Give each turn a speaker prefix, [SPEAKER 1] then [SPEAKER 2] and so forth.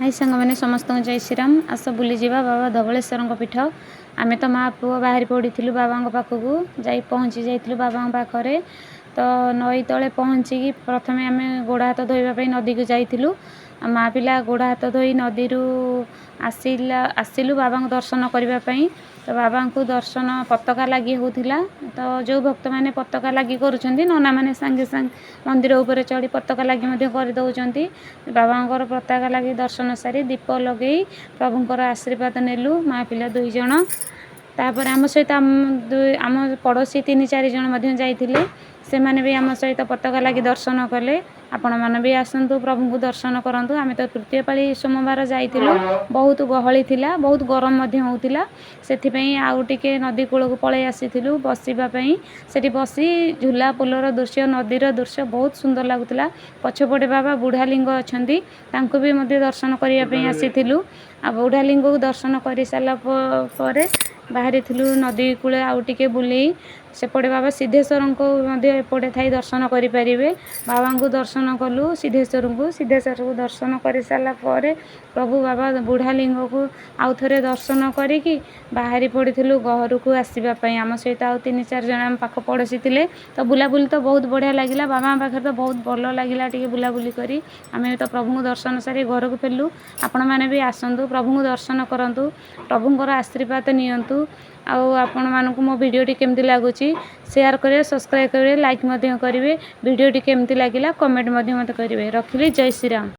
[SPEAKER 1] High ସାଙ୍ଗମାନେ, ସମସ୍ତଙ୍କୁ ଜୟ ଶ୍ରୀରାମ। ଆସ ବୁଲିଯିବା ବାବା ଧବଳେଶ୍ୱରଙ୍କ ପୀଠ। ଆମେ ତ ମା ପୁଅ ବାହାରି ପଡ଼ିଥିଲୁ ବାବାଙ୍କ ପାଖକୁ, ଯାଇ ପହଞ୍ଚି ଯାଇଥିଲୁ ବାବାଙ୍କ ପାଖରେ। ତ ନଈ ତଳେ ପହଞ୍ଚିକି ପ୍ରଥମେ ଆମେ ଗୋଡ଼ ହାତ ଧୋଇବା ପାଇଁ ନଦୀକୁ ଯାଇଥିଲୁ। ଆଉ ମା ପିଲା ଗୋଡ଼ ହାତ ଧୋଇ ନଦୀରୁ ଆସିଲୁ ବାବାଙ୍କୁ ଦର୍ଶନ କରିବା ପାଇଁ। ତ ବାବାଙ୍କୁ ଦର୍ଶନ ପତାକା ଲାଗି ହେଉଥିଲା। ତ ଯେଉଁ ଭକ୍ତମାନେ ପତାକା ଲାଗି କରୁଛନ୍ତି, ନନାମାନେ ସାଙ୍ଗେ ସାଙ୍ଗେ ମନ୍ଦିର ଉପରେ ଚଢ଼ି ପତାକା ଲାଗି ମଧ୍ୟ କରିଦେଉଛନ୍ତି। ବାବାଙ୍କର ପତାକା ଲାଗି ଦର୍ଶନ ସାରି ଦୀପ ଲଗେଇ ପ୍ରଭୁଙ୍କର ଆଶୀର୍ବାଦ ନେଲୁ ମା ପିଲା ଦୁଇ ଜଣ। ତାପରେ ଆମ ସହିତ ଆମ ପଡ଼ୋଶୀ ତିନି ଚାରି ଜଣ ମଧ୍ୟ ଯାଇଥିଲେ। ସେମାନେ ବି ଆମ ସହିତ ପତାକା ଲାଗି ଦର୍ଶନ କଲେ। ଆପଣମାନେ ବି ଆସନ୍ତୁ, ପ୍ରଭୁଙ୍କୁ ଦର୍ଶନ କରନ୍ତୁ। ଆମେ ତ ତୃତୀୟ ପାଳି ସୋମବାର ଯାଇଥିଲୁ। ବହୁତ ଗହଳି ଥିଲା, ବହୁତ ଗରମ ମଧ୍ୟ ହେଉଥିଲା। ସେଥିପାଇଁ ଆଉ ଟିକେ ନଦୀ କୂଳକୁ ପଳେଇ ଆସିଥିଲୁ ବସିବା ପାଇଁ। ସେଠି ବସି ଝୁଲା ପୋଲର ଦୃଶ୍ୟ, ନଦୀର ଦୃଶ୍ୟ ବହୁତ ସୁନ୍ଦର ଲାଗୁଥିଲା। ପଛପଟେ ବାବା ବୁଢ଼ାଲିଙ୍ଗ ଅଛନ୍ତି, ତାଙ୍କୁ ବି ମଧ୍ୟ ଦର୍ଶନ କରିବା ପାଇଁ ଆସିଥିଲୁ। ଆଉ ବୁଢ଼ାଲିଙ୍ଗକୁ ଦର୍ଶନ କରିସାରିଲା ପରେ ବାହାରିଥିଲୁ ନଦୀ କୂଳେ ଆଉ ଟିକେ ବୁଲି। ସେପଟେ ବାବା ସିଦ୍ଧେଶ୍ୱରଙ୍କୁ ମଧ୍ୟ ଏପଟେ ଥାଇ ଦର୍ଶନ କରିପାରିବେ। ବାବାଙ୍କୁ ଦର୍ଶନ କଲୁ, ସିଦ୍ଧେଶ୍ୱରଙ୍କୁ। ସିଦ୍ଧେଶ୍ୱରଙ୍କୁ ଦର୍ଶନ କରିସାରିଲା ପରେ ପ୍ରଭୁ ବାବା ବୁଢ଼ାଲିଙ୍ଗକୁ ଆଉ ଥରେ ଦର୍ଶନ କରିକି ବାହାରି ପଡ଼ିଥିଲୁ ଘରକୁ ଆସିବା ପାଇଁ। ଆମ ସହିତ ଆଉ ତିନି ଚାରି ଜଣ ଆମ ପାଖ ପଡ଼ୋଶୀ ଥିଲେ। ତ ବୁଲାବୁଲି ତ ବହୁତ ବଢ଼ିଆ ଲାଗିଲା। ବାବାଙ୍କ ପାଖରେ ତ ବହୁତ ଭଲ ଲାଗିଲା ଟିକେ ବୁଲାବୁଲି କରି। ଆମେ ତ ପ୍ରଭୁଙ୍କୁ ଦର୍ଶନ ସାରି ଘରକୁ ଫେରିଲୁ। ଆପଣମାନେ ବି ଆସନ୍ତୁ, ପ୍ରଭୁଙ୍କୁ ଦର୍ଶନ କରନ୍ତୁ, ପ୍ରଭୁଙ୍କର ଆଶୀର୍ବାଦ ନିଅନ୍ତୁ। ଆଉ ଆପଣମାନଙ୍କୁ ମୋ ଭିଡ଼ିଓଟି କେମିତି ଲାଗୁଛି ସେୟାର କରିବେ, ସବସ୍କ୍ରାଇବ୍ କରିବେ, ଲାଇକ୍ ମଧ୍ୟ କରିବେ। ଭିଡ଼ିଓଟି କେମିତି ଲାଗିଲା କମେଣ୍ଟ ମଧ୍ୟ ମୋତେ କରିବେ। ରଖିଲି, ଜୟ ଶ୍ରୀରାମ।